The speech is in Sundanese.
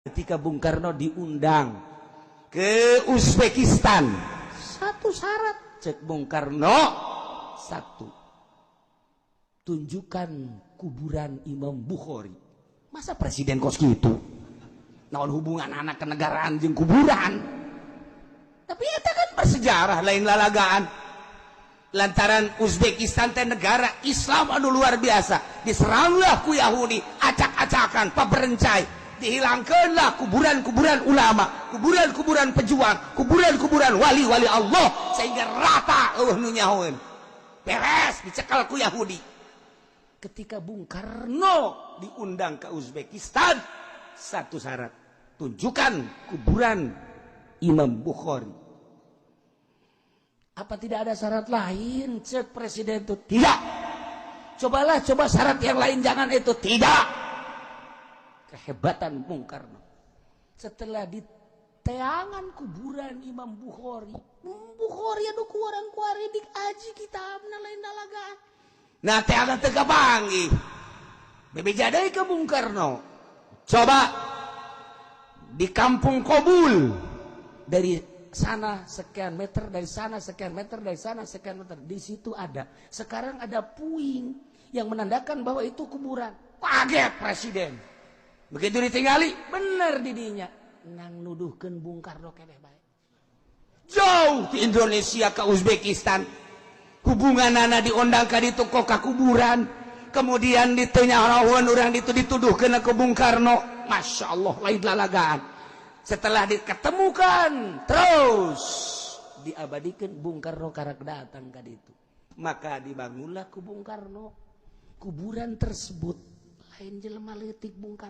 Ketika Bung Karno diundang ke Uzbekistan, satu syarat cek Bung Karno, satu, tunjukkan kuburan Imam Bukhari. Masa presiden kos gitu, naon hubungan anak kenegaraan jeung kuburan? Tapi itu kan bersejarah, lain lalagaan. Lantaran Uzbekistan teh negara Islam anu luar biasa, diseranglah ku Yahudi acak-acakan, paberencai, dihilangkanlah kuburan-kuburan ulama, kuburan-kuburan pejuang, kuburan-kuburan wali-wali Allah, sehingga rata, euweuh nu nyahoeun. Beres dicekal ku Yahudi. Ketika Bung Karno diundang ke Uzbekistan, satu syarat, tunjukkan kuburan Imam Bukhari. Apa tidak ada syarat lain, cek presiden itu? Tidak, cobalah, coba syarat yang lain, jangan itu. Tidak. Kehebatan Bung Karno, setelah diteangan kuburan Imam Bukhari, Imam Bukhari anu ku orang kuari aji kitabna, lain lalagaan. Nah, teangan teu kapanggih, bebeja deui ke Bung Karno, coba di kampung Kobul, dari sana sekian meter, dari sana sekian meter, dari sana sekian meter, di situ ada, sekarang ada puing yang menandakan bahwa itu kuburan. Kaget presiden. Begitu ditinggali, bener didinya. Nang nuduhkeun Bung Karno keneh bae. Jauh di Indonesia ke Uzbekistan, hubungan anak diundang ka ditu kok ka kuburan, kemudian ditanya orang itu, dituduhkeun ke Bung Karno. Masya Allah, lain lalagaan. Setelah diketemukan, terus diabadikan Bung Karno karak datang ke itu, maka dibangunlah ku Bung Karno kuburan tersebut. Lain jelema leutik Bung Karno.